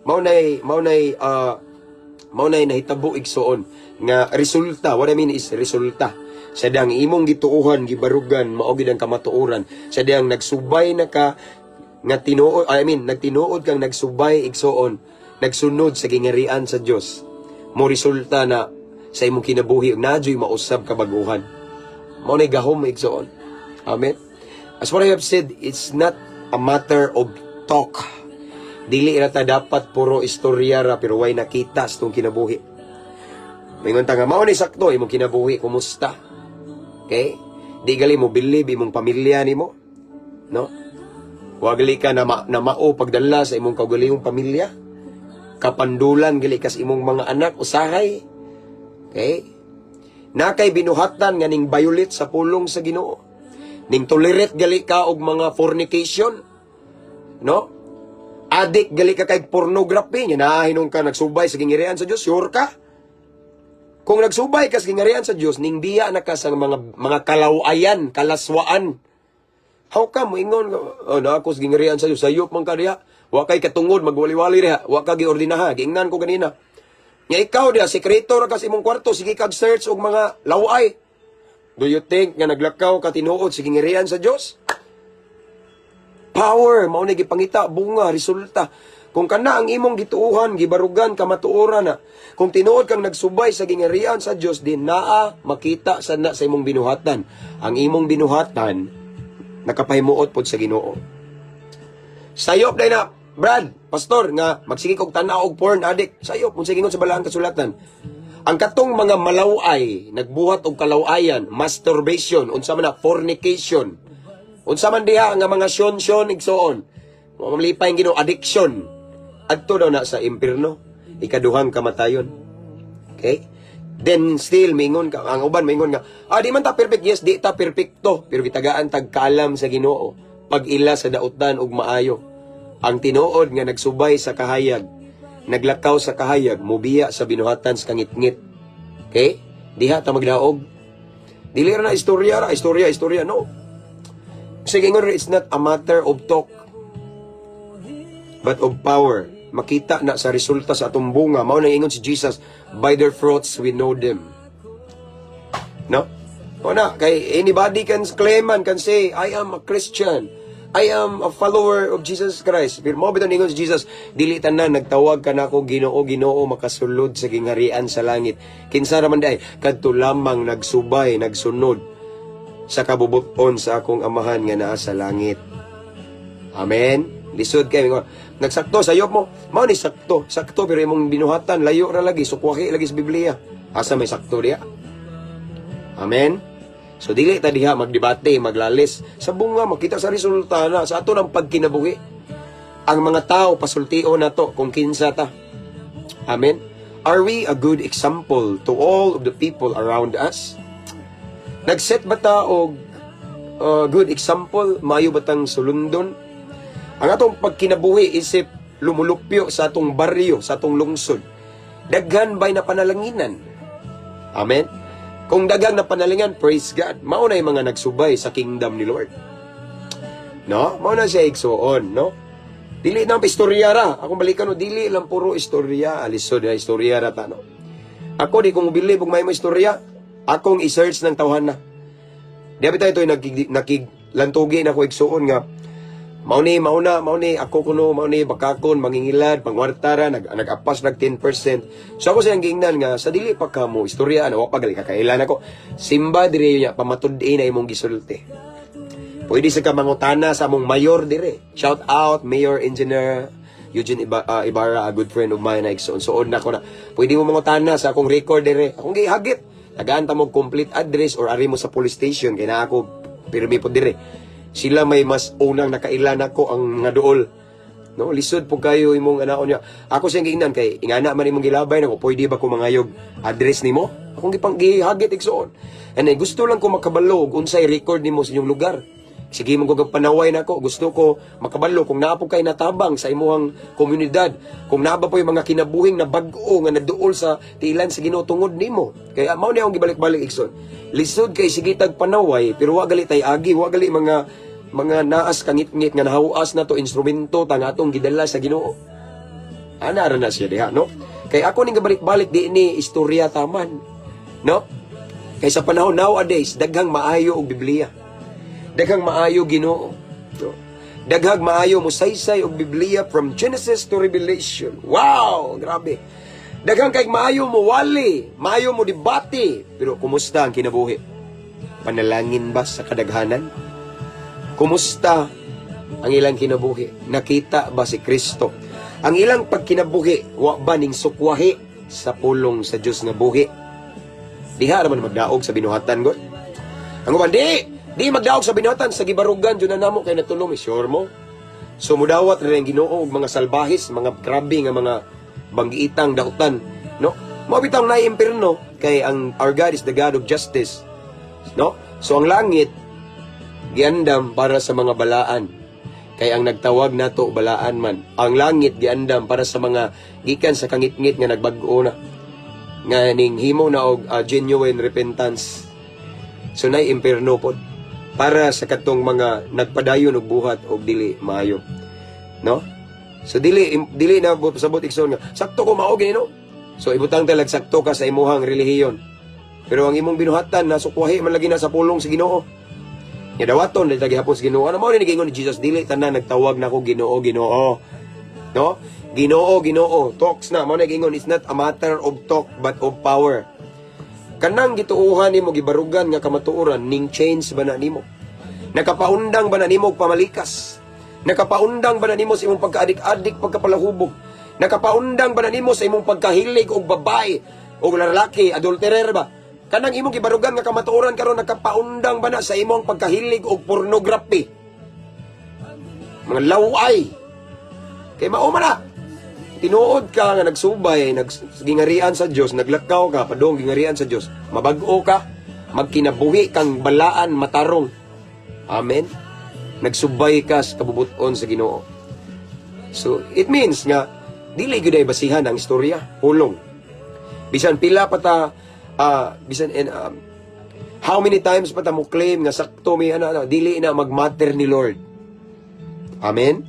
Mao na nahitabo, igsuon, nga resulta. What I mean is resulta sa dang imong gituohan, gibarugan, mao gid ang kamatuoran sa dang nagsubay na ka nga tinuod, I mean, nagtinuod kang nagsubay, igsuon, nagsunod sa gingarian sa Dios, mo resulta na sa imong kinabuhi ug naa juy mausab ka baguhan. Mao na gahom, igsuon. Amen. As what I have said, it's not a matter of talk. Dili ra ta dapat puro istorya ra pero way nakita sa tong kinabuhi. Mingon ta nga mao ni sakto, imong kinabuhi kumusta? Okay? Di gali mo believe imong pamilya nimo. No? Wa gali ka na mao pagdala sa imong kaugalingong pamilya. Kapandulan gali kas imong mga anak usahay. Okay? Na kay binuhatan nga ning violate sa pulong sa Ginoo. Ning tolerate gali ka og mga fornication. No? Adik gali ka kay pornography nya nahinon ka nagsubay sa gingirian sa Dios, sure ka? Kung nagsubay ka sa gingarian sa Dios, ning biya na ka sa mga kalawayan, kalaswaan. How come ingon, "Oh, na ako sa gingarian sa Dios," sayop man ka diha. Wa kay katungod magwali-wali diha, wa ka giordinaha, giingnan ko ganina. Nya ikaw diha, sekreto ra ka sa imong kwarto, sige kag search og mga laway. Do you think nga naglakaw ka tinuod sa gingarian sa Dios? Power, mao na gipangita, bunga, resulta. Kung kana ang imong gituohan, gibarugan, kamatuoran na. Kung tinuod kang nagsubay sa gingarian sa Dios, di naa makita sa na sa imong binuhatan. Ang imong binuhatan nakapahimuot pod sa Ginoo. Sayop day na, Brad, pastor, nga magsige kog tan-aw og porn addict. Sayop, kung sige sa balaang kasulatan. Ang katong mga malaway, nagbuhat og kalawayan, masturbation, unsa man na, fornication. Unsa man diha nga mga syon-syon, igsoon. Mga malipay ang Ginoo, addiction. Adto daw na sa impierno, ikaduhang kamatayon. Okay? Then still mingon ka, ang uban mingon nga, "Ah, di man ta perfect." Yes, di ta perfecto, pero gitagaan tag kaalam sa Ginoo pag-ila sa dautan ug maayo. Ang tinuod nga nagsubay sa kahayag, naglakaw sa kahayag, mubiya sa binuhatan sa kangitngit. Okay? Diha ta magdaog. Dili ra na istorya ra, istorya, istorya, no. Sige, ingon, it's not a matter of talk, but of power. Makita na sa resulta sa atong bunga. Mao nang ingon si Jesus, "By their fruits we know them." No? O na, kay anybody can claim and can say, "I am a Christian. I am a follower of Jesus Christ." Pero mo bitaw ningon si Jesus, "Dili tanan nagtawag ka nako Ginoo, Ginoo makasulod sa gingharian sa langit." Kinsa ra man diay? Kadto lamang nagsubay, nagsunod sa kabubuton sa akong Amahan nga naa sa langit. Amen. Lisod kay mingon. Nagsakto sayop mo. Mao ni sakto. Sakto pero imong binuhatan layo ra lagi, sukwaki lagi sa Biblia. Asa may sakto diha? Amen. So dili ta diha magdebate, maglalis. Sa bunga makita sa resulta na sa ato ng pagkinabuhi. Ang mga tao pasultion nato kung kinsa ta. Amen. Are we a good example to all of the people around us? Nag-set ba ta og good example? Maayo ba tang sulundon? Ang atong pagkinabuhi isip lumulupyo sa atong baryo, sa atong lungsod. Daghan ba'y na panalanginan? Amen? Kung daghang na panalingan, praise God. Mao na yung mga nagsubay sa kingdom ni Lord. No? Mao na siya, igsuon, no? Dili na istorya ra. Akong balikan, no, dili lang puro istorya. Alisod na istorya ra ta, no? Ako di kong bilib og may mo istorya. Akong i-search ng tawhan na. Di ba tayo ito'y nakiglantugi na ko, igsuon, nga mao ni, mao na, mao ni, ako kuno, mao ni, bakakon, mangingilad, pangwarta ra, nag-apas nag 10%. So ako siyang giingnan nga, sa dili pa ka mo, istorya, ano, wa pa gali kakailan ako. Simba dire niya, pamatud-i na imong gisulti. Pwede sa ka mangutana sa among mayor dire. Shout out, Mayor Engineer Eugene Ibarra, a good friend of mine na igsoon. Suod na ko na. Pwede mo mangutana sa akong record dire. Akong gihagit. Tagaan ta mo complete address or ari mo sa police station kay naa ako pirmi po dire. Sila may mas unang nakailan ako ang nga duol. No, lisod po kayo imong anaon niya. Ako siyang giingnan kay ingana man imong gilabay nako, pwede ba ko mangayog address nimo? Akong gipang gihagit, igsuon. And then, gusto lang ko makabalo og unsay record nimo sa inyong lugar. Sige mo ko panaway nako, gusto ko makabalo kung naa po kay natabang sa imuhang komunidad, kung naa ba po yung mga kinabuhing na bag-o nga naduol sa tiilan sa Ginoo tungod nimo. Kaya mao ni akong gibalik-balik, igsoon. Lisod kay sige tag panaway, pero wa gali tay agi, wa gali mga naas kangit-ngit nga nahawas na to instrumento ta nga atong gidala sa Ginoo. Ana ra na siya diha, no? Kay ako ning gabalik-balik, di ni istorya taman, no? Kay sa panahon nowadays, daghang maayo og Biblia. Daghang maayo Ginoo. No? Daghang maayo musaysay og Biblia from Genesis to Revelation. Wow, grabe. Daghang kay maayo mo wali, maayo mo debate, pero kumusta ang kinabuhi? Panalangin ba sa kadaghanan? Kumusta ang ilang kinabuhi? Nakita ba si Kristo? Ang ilang pagkinabuhi, wa ba ning sukwahi sa pulong sa Dios nga buhi? Diha naman magdaog sa binuhatan god. Ang uban, di, di magdaog sa binuhatan, sa gibarugan, dyan na namo kay natulong, eh, sure mo. So mudawat rin ang Ginoo og mga salbahis, mga grabe nga mga banggiitang dautan, no? Mao bitang naay impierno kay ang our God is the God of justice, no? So ang langit giandam para sa mga balaan. Kay ang nagtawag nato balaan man. Ang langit giandam para sa mga gikan sa kangitngit nga nagbag-o na. Nga ning himo na og genuine repentance. So nay impierno pod para sa katong mga nagpadayon og buhat og dili maayo. No? So dili na sabot, igsoon, nga sakto ko mao gini, no. So ibutang talag sakto ka sa imuhang relihiyon. Pero ang imong binuhatan nasukwahi man lagi na sa pulong sa Ginoo. Nga dawaton dahil gihapon sa Ginoo. Ano mao ni giingon ni Jesus, "Dili tanan nagtawag nako Ginoo, Ginoo." No? Ginoo, Ginoo, talks na mao na giingon, it's not a matter of talk but of power. Kanang gituohan nimo, gibarugan nga kamatuoran, ning change ba na nimo? Nakapaundang ba na nimo og pamalikas? Nakapaundang ba na nimo sa imong pagkaadik-adik, pagkapalahubog? Nakapaundang ba na nimo sa imong pagkahilig og babae og lalaki, adulterer ba? Kanang imong gibarugan nga kamatuoran karon, nakapaundang ba na sa imong pagkahilig og pornography? Mga laway. Kay mao man na. Tinuod ka nga nagsubay, naggingarian sa Dios, naglakaw ka padung gingarian sa Dios, mabag-o ka, magkinabuhi kang balaan, matarong. Amen. Nagsubay ka sa kabubuton sa Ginoo. So, it means nga dili gyud ay basihan ang istorya, pulong. Bisan pila pa ta bisan in how many times pa ta mo claim nga sakto mi ana, ana, dili na magmatter ni Lord. Amen.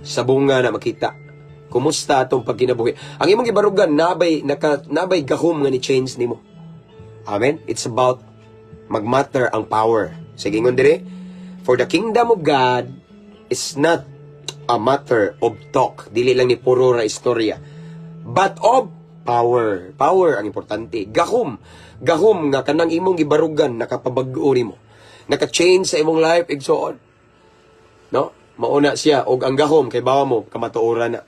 Sa bunga na makita. Kumusta atong pagkinabuhi? Ang imong gibarugan nabay naka nabay gahom nga ni change nimo. Amen. It's about magmatter ang power. Sige, ingon dire, for the kingdom of God is not a matter of talk. Dili lang ni puro ra istorya. But of power. Power ang importante. Gahom. Gahom nga kanang imong gibarugan nakapabag-o nimo. Naka-change sa imong life, igsoon. No? Mauna siya og ang gahom kay bawa mo kamatuoran na.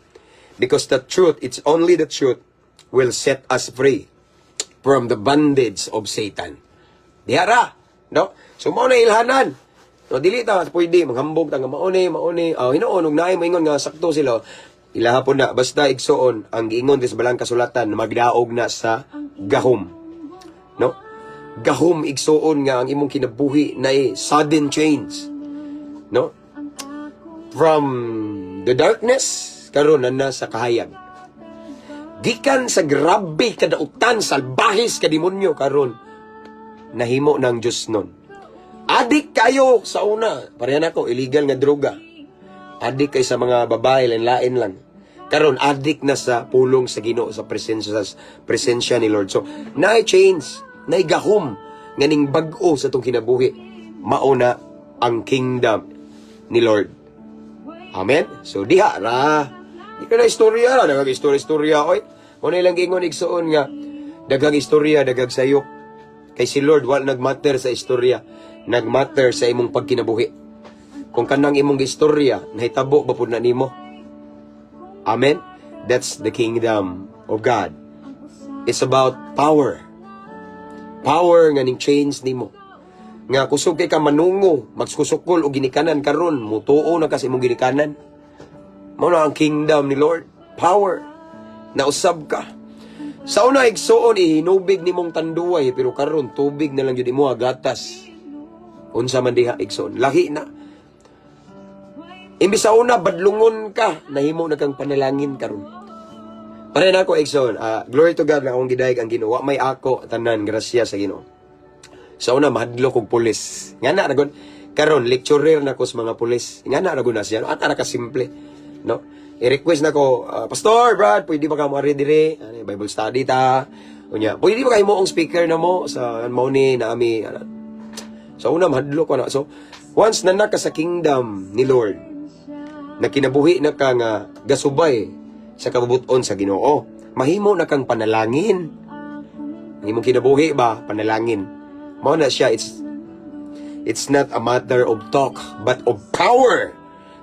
Because the truth, it's only the truth will set us free from the bondage of Satan. Diha ra, no? So mao na ilhanan. No, dili ta pwede maghambog ta nga mao ni, mao ni. Oh, hinuon og naay moingon nga sakto sila. Ilaha po na basta, igsoon, ang giingon sa balang kasulatan magdaog na sa gahom. No? Gahom, igsoon, nga ang imong kinabuhi na sudden change. No? From the darkness karon na nasa kahayag. Gikan sa grabe kadautan, salbahis ka demonyo, karon nahimo ng Diyos nun. Adik kayo sa una. Parehan ako, illegal nga droga. Adik kay sa mga babae, lain lang. Karon adik na sa pulong sa Ginoo, sa presensya ni Lord. So, naay change, naay gahom nga ning bag-o sa atong kinabuhi. Mauna ang kingdom ni Lord. Amen? So, diha ra. Di ka na istorya ra. Daghang istorya-istorya. Oy, mao na ilang giingon, igsoon, nga daghang istorya, daghang sayop. Kay si Lord wala nagmatter sa istorya. Nagmatter sa imong pagkinabuhi. Kung kanang imong istorya, nahitabo ba pud na nimo? Amen? That's the kingdom of God. It's about power. Power nga ning change nimo. Nga kusog kay ka manungo, magsusukol og ginikanan karon, mutuo na ka sa imong ginikanan. Mao na ang kingdom ni Lord. Power. Nausab ka. Sa una, igsuon, ihinubig nimong tanduay, pero karon tubig na lang jud imo, gatas. Unsa man diha, igsuon? Lahi na. Imbis sa una badlungon ka, nahimo na kang panalangin karon. Pare na ako, igsoon, glory to God lang akong gidayeg ang Ginoo. Wa may ako tanan, grasya sa Ginoo. Sa una mahadlok kog pulis. Nga na ragon karon lecturer na ko sa mga pulis. Nga na ragon na siya. At ara ka simple, no? I-request na ko, "Pastor Brad, pwede ba ka mo ari dire? Ano, Bible study ta. Unya, pwede ba kayo mo ang speaker na mo sa mao ni naami?" Ana. Sa una mahadlok ko na. So, once na naka sa kingdom ni Lord, na kinabuhi na ka nga gasubay sa kabubuton sa Ginoo, mahimo na kang panalangin. Ang imong kinabuhi ba, panalangin. Mao na siya, it's not a matter of talk, but of power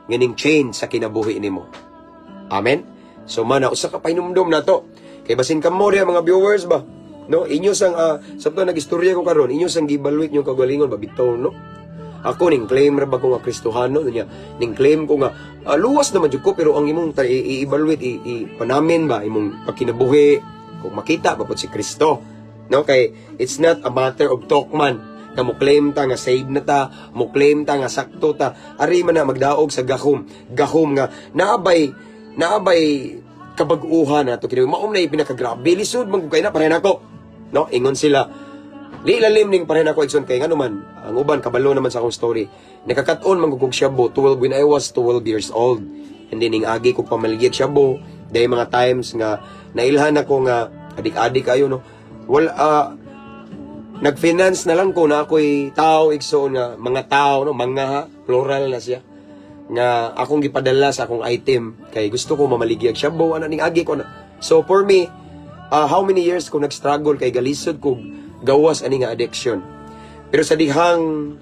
nganing change sa kinabuhi nimo. Amen? So mana usa ka pahinumdom na to. Kay basin kamo diha, mga viewers ba? No, inyo sang sa to nagistorya ko karon, inyo sang gi-evaluate yung kagalingon ba bitaw, no? Ako ning claim ra ba ko nga Kristohano niya? Ning claim ko nga luwas naman jud ko, pero ang imong i-evaluate, i panamin ba imong pagkinabuhi kung makita ba pud si Kristo. No, kay it's not a matter of talk man nga mo claim ta nga save na ta, mo claim ta nga sakto ta. Ari man na magdaog sa gahom, gahom nga naabay kabag-uhan na to kini. Mao na pinakagrabe, lisod man kay na pareha nako. No, ingon sila. Di lalim ning pareha nako, igsoon, kay ngano man ang uban kabalo naman sa akong story. Nakakat-on man kog shabu 12 when I was 12 years old. And then ning agi ko pamaligya shabu, dahil mga times nga nailhan ako nga adik-adik ayo, no. Wala, nag-finance na lang ko na ako'y tao, igsoon, nga mga tao, no, mga ha, plural na siya, nga akong gipadala sa akong item kay gusto ko mamaligyag shabu ana ning agi ko na. So for me, how many years ko nag-struggle kay galisod ko gawas ani nga addiction. Pero sa dihang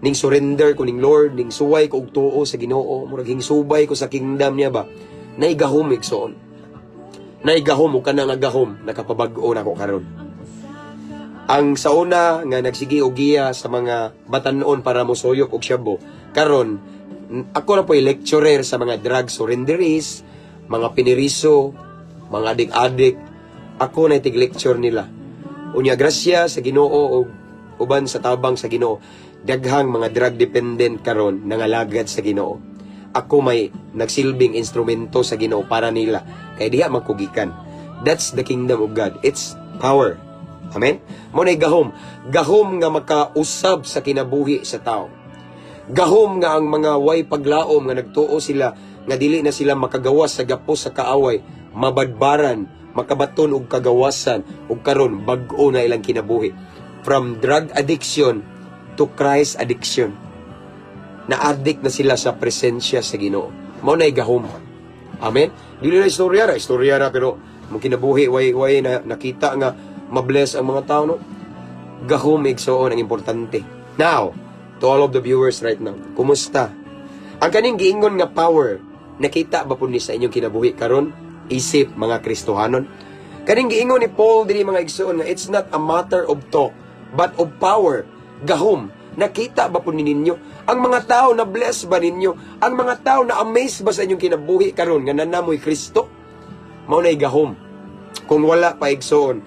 ning surrender ko ning Lord, ning suway ko og tuo sa Ginoo, murag hingsubay ko sa kingdom niya ba, naigahom, igsoon, naigahom. Ug kana nga gahom nakapabag-o nako karon. Ang sa una nga nagsige og giya sa mga batanon para mosuyok og shabu, karon ako na po'y lecturer sa mga drug surrenderies, mga piniriso, mga adik-adik. Ako na tig-lecture nila. Unya grasya sa Ginoo og uban sa tabang sa Ginoo, daghang mga drug dependent karon nangalagad sa Ginoo. Ako may nagsilbing instrumento sa Ginoo para nila kay diha magkugikan. That's the kingdom of God. It's power. Amen. Mao nay gahom, gahom nga makausab sa kinabuhi sa tao, gahom nga ang mga way paglaom nga nagtuo sila nga dili na sila makagawas sa gapos sa kaaway, mabadbaran, makabaton og kagawasan, ug karon bag-o na ilang kinabuhi, from drug addiction to Christ addiction. Na-addict na sila sa presensya sa Ginoo. Mao nay gahom. Amen. Dili na istorya ra, istorya ra, pero mong kinabuhi way na nakita nga mabless ang mga tao, no. Gahom, igsoon, ang importante. Now, to all of the viewers right now, kumusta? Ang kaning giingon nga power, nakita ba po ni sa inyong kinabuhi karon? Isip mga Kristohanon. Kaning giingon ni Paul diri, mga igsoon, nga it's not a matter of talk, but of power, gahom. Nakita ba po ni ninyo? Ang mga tao na bless ba ninyo? Ang mga tao na amaze ba sa inyong kinabuhi karon nga nanamoy Kristo? Mao na'y gahom. Kung wala pa, igsoon,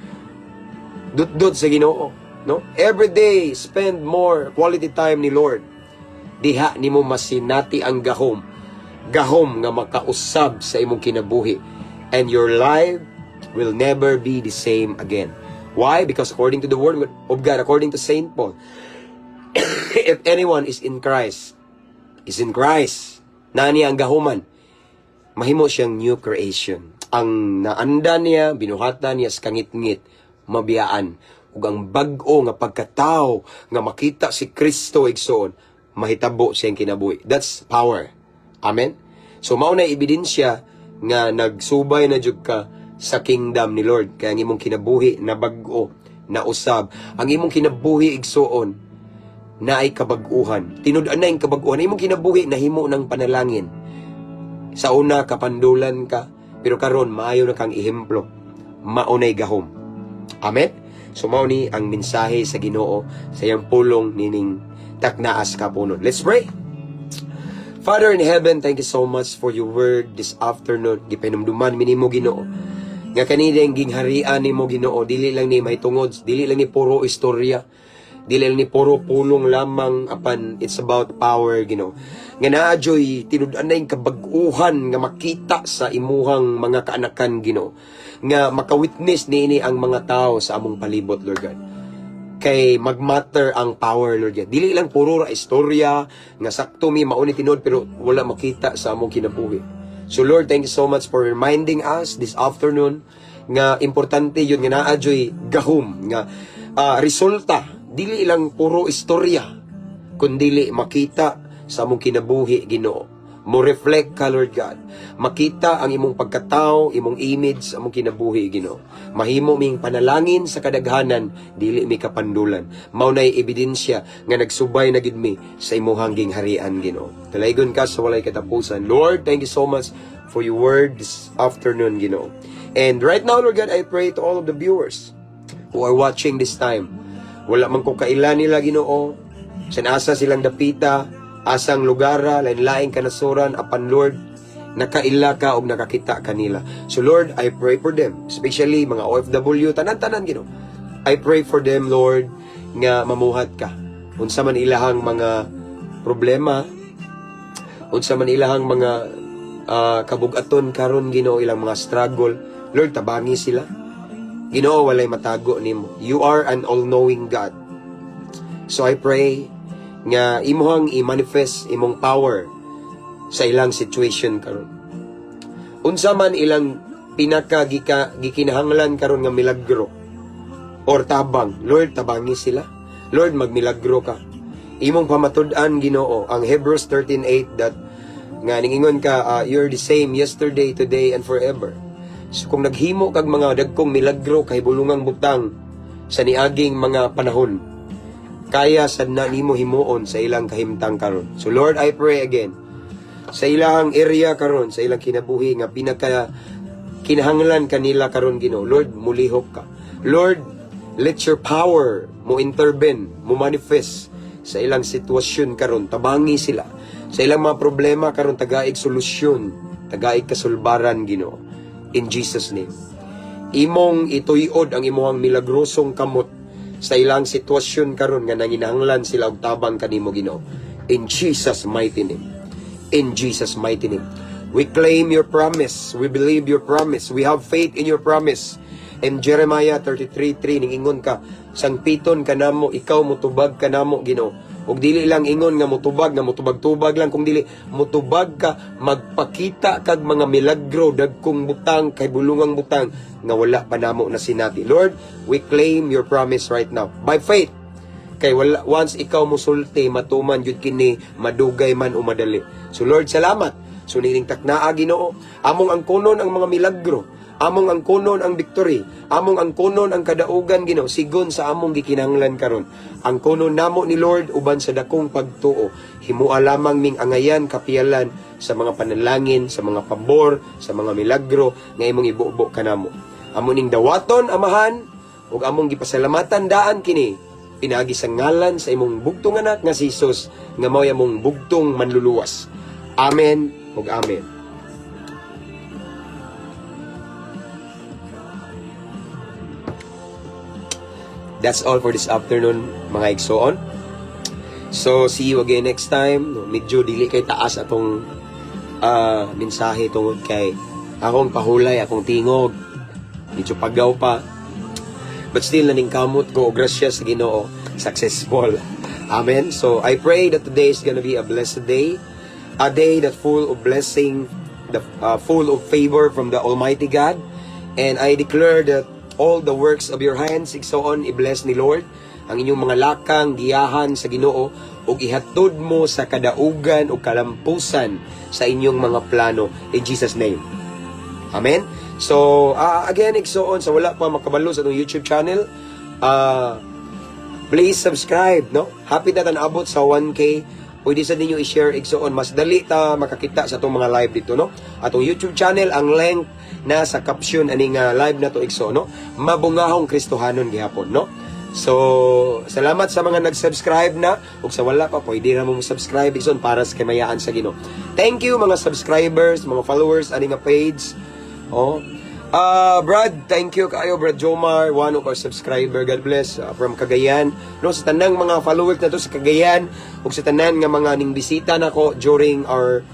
dut-dut sa Ginoo, no? Every day spend more quality time ni Lord. Diha nimo masinati ang gahom. Gahom nga makausab sa imong kinabuhi and your life will never be the same again. Why? Because according to the word of God, according to Saint Paul, if anyone is in Christ, is in Christ, nani ang gahuman, mahimo siyang new creation. Ang naanda niya, binuhatan niya sa kangitngit, mabiyaan. Ug ang bag-o nga pagkatao nga makita si Kristo, igsoon, mahitabo siyang kinabuhi. That's power. Amen? So mao na ebidensya nga nagsubay na jud ka sa kingdom ni Lord. Kaya ang imong kinabuhi na bag-o, na usab. Ang imong kinabuhi, igsoon, na ay kabag-uhan. Tinud-an na yung kabag-uhan. Ang imong kinabuhi nahimo ng panalangin. Sa una, kapandulan ka, pero karon maayo na kang ehemplo. Maunay gahom. Amen? So mao ni ang mensahe sa Ginoo sa iyang pulong nining taknaas kapunon. Let's pray. Father in heaven, thank you so much for your word this afternoon. Gipahinumduman mi nimo, Ginoo, nga kanina gingharian nimo, Ginoo, dili lang ni may tungod, dili lang ni puro istorya, dili lang ni puro pulong lamang, apan it's about power, Ginoo. Nga naa juy tinud-anay kabag-uhan nga makita sa imuhang mga kaanakan, Ginoo. Nga makawitness niini ang mga tao sa among palibot, Lord God, kay magmatter ang power, Lord God. Dili lang puro ra istorya nga sakto mi mao ni tinuod pero wala makita sa among kinabuhi. So Lord, thank you so much for reminding us this afternoon nga importante yun nga naa juy gahom nga resulta, dili lang puro istorya kundili makita sa among kinabuhi, Ginoo. Mo reflect ka, Lord God. Makita ang imong pagkatao, imong image sa among kinabuhi, Ginoo. Mahimo ming panalangin sa kadaghanan, dili mi kapandulan. Mao nay ebidensya nga nagsubay na gid mi sa imuhang gingharian, Ginoo. Dalaygon ka sa walay katapusan. Lord, thank you so much for your word this afternoon, Ginoo. And right now, Lord God, I pray to all of the viewers who are watching this time. Wala man ko kaila nila, Ginoo. Bisan asa silang dapita, asang lugara, lain-laing kanasuran, apan Lord, nakaila ka og nakakita kanila. So Lord, I pray for them, especially mga OFW, tanan-tanan, Ginoo. I pray for them, Lord, nga mamuhat ka. Unsa man ilahang mga problema, unsa man ilahang mga kabugaton karon, Ginoo, ilang mga struggle, Lord, tabangi sila. Ginoo, walay matago nimo. You are an all-knowing God. So I pray nga imuhang i-manifest imong power sa ilang situation karon. Unsa man ilang pinaka gika, gikinahanglan karon nga milagro or tabang, Lord, tabangi sila. Lord, magmilagro ka. Imong pamatud-an, Ginoo, ang Hebrews 13:8 that nga ningingon ka, you're the same yesterday, today and forever. So kung naghimo kag mga dagkong milagro kay bulungang butang sa niaging mga panahon, kaya sad na nimo himuon sa ilang kahimtang karon. So Lord, I pray again sa ilang area karon, sa ilang kinabuhi nga pinaka kinahanglan kanila karon, Ginoo. Lord, mulihok ka. Lord, let your power mo intervene, mo manifest sa ilang sitwasyon karon. Tabangi sila sa ilang mga problema karon, tagaig solusyon, tagaig kasulbaran, Ginoo. In Jesus' name. Imong ituyod ang imong milagrosong kamot sa ilang sitwasyon karon nga nanginahanglan sila og tabang kanimo, Ginoo. In Jesus' mighty name. In Jesus' mighty name. We claim your promise. We believe your promise. We have faith in your promise. In Jeremiah 33:3, ningingon ka, sangpiton ka namo, ikaw mutubag ka namo, Ginoo. Ug dili lang ingon nga mutubag, nga mutubag-tubag lang, kung dili mutubag ka, magpakita kag mga milagro, dagkong butang, kay bulungang butang nga wala pa namo na sinati. Lord, we claim your promise right now. By faith. Kay wala, once ikaw musulti, matuman jud kini, madugay man o madali. So Lord, salamat. So nining taknaa, Ginoo, among angkonon ang mga milagro, among angkonon ang victory, among angkonon ang kadaugan, Ginoo, sigon sa among gikinahanglan karon. Angkonon namo ni Lord uban sa dakong pagtuo. Himua lamang ming angayan kapiyalan sa mga panalangin, sa mga pabor, sa mga milagro nga imong ibubo kanamo. Amo ning dawaton, Amahan, ug among gipasalamatan daan kini pinaagi sa ngalan sa imong bugtong anak nga si Jesus nga mao'y among bugtong manluluwas. Amen ug amen. That's all for this afternoon, mga igsoon. So, see you again next time. No, medyo dili kay taas atong mensahe tungod kay akong pahulay, akong tingog. Medyo pagaw pa. But still, naningkamot ko, grasya sa Ginoo, successful. Amen. So, I pray that today is gonna be a blessed day. A day that full of blessing, full of favor from the Almighty God. And I declare that all the works of your hands, igsoon, i-bless ni Lord ang inyong mga lakang, giyahan sa Ginoo, ug ihatod mo sa kadaugan o kalampusan sa inyong mga plano in Jesus' name. Amen? So, again, igsoon, sa wala pa makabalo sa atong YouTube channel, please subscribe, no? Happy na tan abot sa 1K. Pwede sa ninyo i-share, igsoon. Mas dali ta makakita sa atong mga live dito, no? Atong YouTube channel, ang link na sa caption aning live na to, igsoon, no? Mabungahong Kristohanon gihapon, no? So, salamat sa mga nag-subscribe na ug sa wala pa, pwede ra mo subscribe, igsoon, para sa kahimayaan sa Ginoo. Thank you, mga subscribers, mga followers ani nga page. Oh. Brad, thank you kaayo, Brad Jomar, one of our subscriber. God bless, from Cagayan. No, sa tanang mga followers nato sa Cagayan ug sa tanan nga mga ning bisita nako during our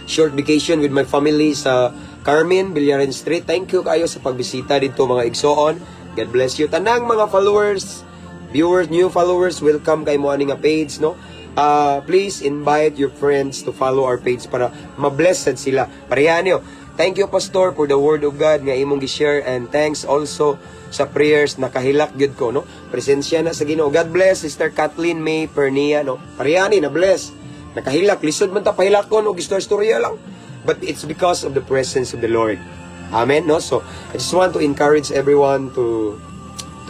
short vacation with my family sa Carmen, Villarin Street. Thank you kaayo sa pagbisita dito, mga igsoon. God bless you. Tanang mga followers, viewers, new followers, welcome kay mo ani nga page, no? Please invite your friends to follow our page para ma-blessed sila. Pareha niyo. Thank you, Pastor, for the word of God nga imong gi-share and thanks also sa prayers, nakahilak gyud ko, no? Presensya na sa Ginoo. God bless Sister Kathleen May Pernia, no? Pareha ni na bless. Nakahilak, lisod man ta pahilakon og istorya lang. But it's because of the presence of the Lord. Amen, no? So, I just want to encourage everyone to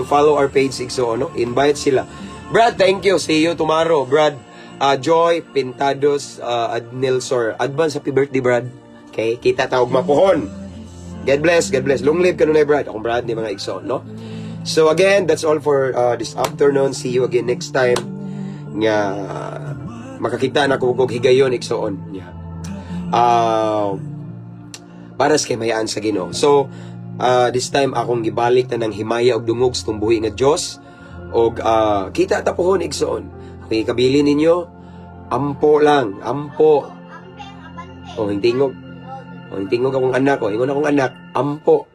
follow our page, igsoon, no? Invite sila. Brad, thank you. See you tomorrow. Brad, Joy Pintados Adnilsor. Advance happy birthday, Brad. Okay, kita ta ugma puhon. God bless, God bless. Long live kanunay, Brad. Akong Brad ni, mga igsoon, no? So again, that's all for this afternoon. See you again next time nga makakita na ko og higayon, igsoon. Yeah. Para sa kahimayaan sa Ginoo. So, this time akong gibalik na ng himaya og dungog sa tumbuhi nga Dios og kita ta puhon, igsoon. Kung ikabili ninyo, ampo lang, ampo. O hintingog. O hintingog akong anak, o ingon akong anak, ampo.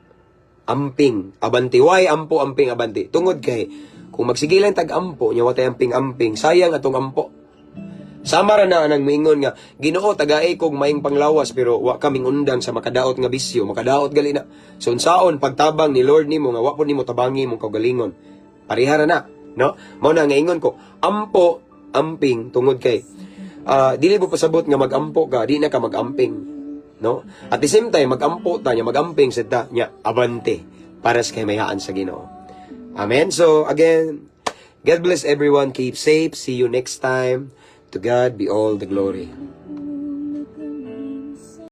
Amping, abanti. Why ampo, amping, abanti? Tungod kay kung magsige lang tag ampo, nya wa tay amping-amping, sayang atong ampo. Sama ra na nang moingon nga, "Ginoo, tagae kog maayong panglawas," pero wa kaming undang sa makadaot nga bisyo, makadaot gali na. So unsaon pagtabang ni Lord nimo nga wa po nimo tabangi imong kaugalingon? Pareha ra na, no? Mao na nga ingon ko, ampo, amping, tungod kay dili mo pasabot nga magampo ka, di na ka magamping, no? At the same time, magampo ta nya magamping sad ta nya abante para sa kahimayaan sa Ginoo. Amen. So again, God bless everyone. Keep safe. See you next time. To God be all the glory.